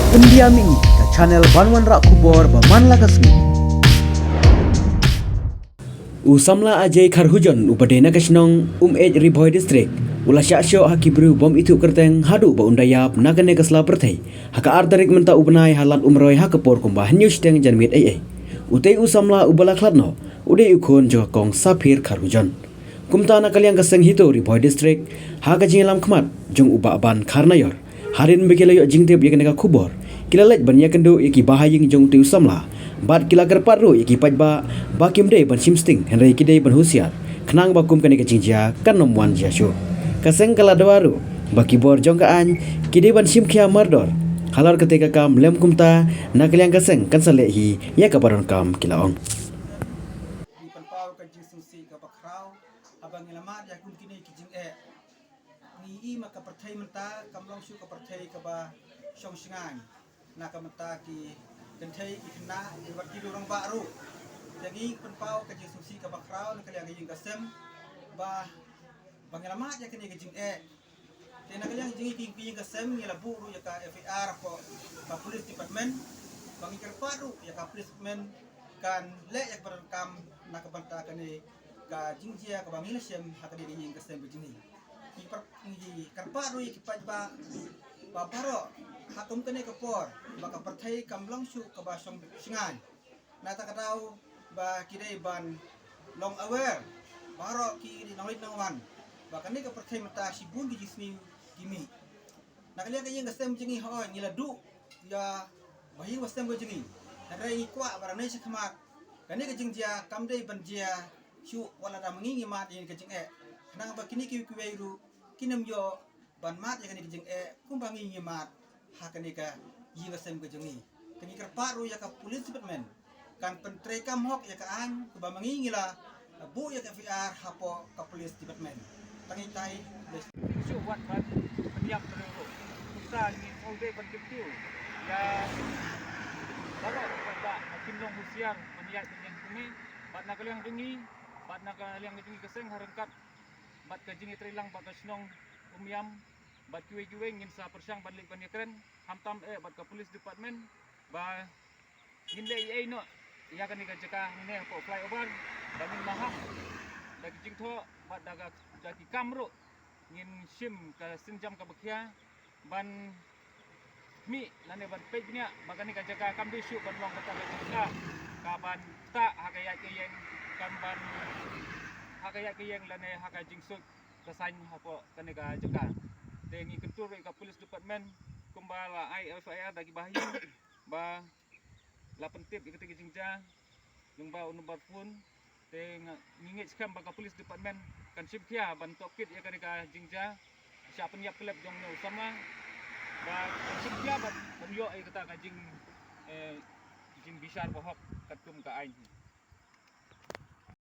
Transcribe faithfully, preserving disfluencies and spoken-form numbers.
Pyndiam ïa ka channel ban wanrah khubor ba man la ka sngi. U samla Ajay Kharhujon uba dei na ka shnong Umej, Ri Bhoi District u la shah shoh ha ki briew bym ithuh kyrteng haduh ba un da ïap na kane ka sla pyrthei ha ka ar tarik mynta u bnai ha Lad Umroi ha ka por kumba hynñiew shiteng janmiet eiei. Utei u samla uba la khlad noh u dei u khun jong ka kong Saphir Kharhujon. Kumta na ka liang ka seng HITO Ri Bhoi District, ha ka jingïalam khmat jong u Bah Ban Kharnaior, hadien ba ki la ïoh jingtip ïa kane ka khubor, ki la leit ban ïakynduh ïa ki bahaïing jong utei u samla bad ki la kyrpad ruh ïa ki paidbah ba kim dei ban shim sting hynrei ki dei ban husiar khnang ba kum kane ka jingjia kan ym wan jia shuh. Ka seng ka la dawa ruh ba ki bor jong ka aiñ ki dei ban shim khia mardor halor katei ka kam, lym kumta na ka liang ka seng kan sa leh hi ïa kaba donkam, ki la ong. Ngi pynpaw ka jingsngewsih kaba khraw haba ngi la mad ïa kum kine ki jingeh. Ngi i ma ka pyrthei mynta kam long shuh ka pyrthei kaba shong shngaiñ na ka bynta ki kynthei, ki khynnah, ki bad ki rangbah ruh. Te ngi pynpaw ka jingsngewsih kaba khraw na ka liang ka ïing ka sem ba, ba ngi la mad ïa kane ka jingeh. Te na ka liang jong ngi ki ïing ka sem ngi la buh ruh ïa ka F I R hapoh ka police department, ba ngi kyrpad ruh ïa ka police department kan leh ïa kaba donkam na ka bynta kane ka jingjia kaba ngi la shem ha kane ka ïing ka sem ka jong ngi. Ngi pyr-, ngi kyrpad ruh ïa ki paidbah ba baroh ha kum kane ka por ba ka pyrthei kam long shuh kaba shong shngaiñ. Na kata ka daw ba ki dei ban long aware baroh ki nongleit nongwan ba kane ka pyrthei mynta shibun ki jingsniew ki mih. Na ka liang ka ïing ka sem jong ngi, hooid ngi la duh ïa bahaïing bahasem ka jong ngi, hynrei ngi kwah ba da ngi sha khmat kane ka jingjia kam dei ban jia shuh wat la da ma ngi ngi mad ïa kane ka jingeh, khnang ba kine kiwei kiwei ruh kin ym ïoh ban mad ïa kane ka jingeh kumba ngi ngi mad ha kane ka ïing ka sem ka jong ngi. Te ngi kyrpad ruh ïa ka police department kan pyntreikam hok ïa ka aiñ kaba ma ngi ngi la buh ïa ka F I R hapoh ka police department. Tang itai. Shu wat ban pynïap briew ruh. Kumta ngi sngewdei ban kyntiew ïa baroh ki paidbah ba kin long husiar ban ïaid ban ïeng kumne, bad na ka liang jong ngi, bad na ka liang jong ngi ka seng ha ryngkat bad ka jingïatreilang bad ka shnong Umiam bad kiwei kiwei ngin sa pyrshang ban leit ban ïakren, khamtam eh bad ka police department ba ngin leh ei ei noh ïa kane ka jaka hangne hapoh flyover, ba ngin maham da ki jingthoh bad da ka, da ki kam ruh ngin shim ka sienjam kaba khia ban mih lane ban peit bniah ba kane ka jaka kam dei shuh ban long kata ka jaka kaban ktah ha ka ïaid ka ïeng, kan ban ha ka ïaid ka ïeng lane ha ka jingsuid ka saiñ hapoh kane ka jaka. Te ngi kyntu ruh ïa ka police department kumba la ai F I R da ki bahaïing ba la pyntip ïa kata ka jingjia lyngba u number phone. Te nga, ngi ngeit skhem ba ka police department kan shim khia ban tohkit ïa kane ka jingjia, shah pynïap khlem jong u samla ba kan shim khia ban, ban ïoh ïa kata ka jing, eh, jingbishar ba hok katkum ka aiñ.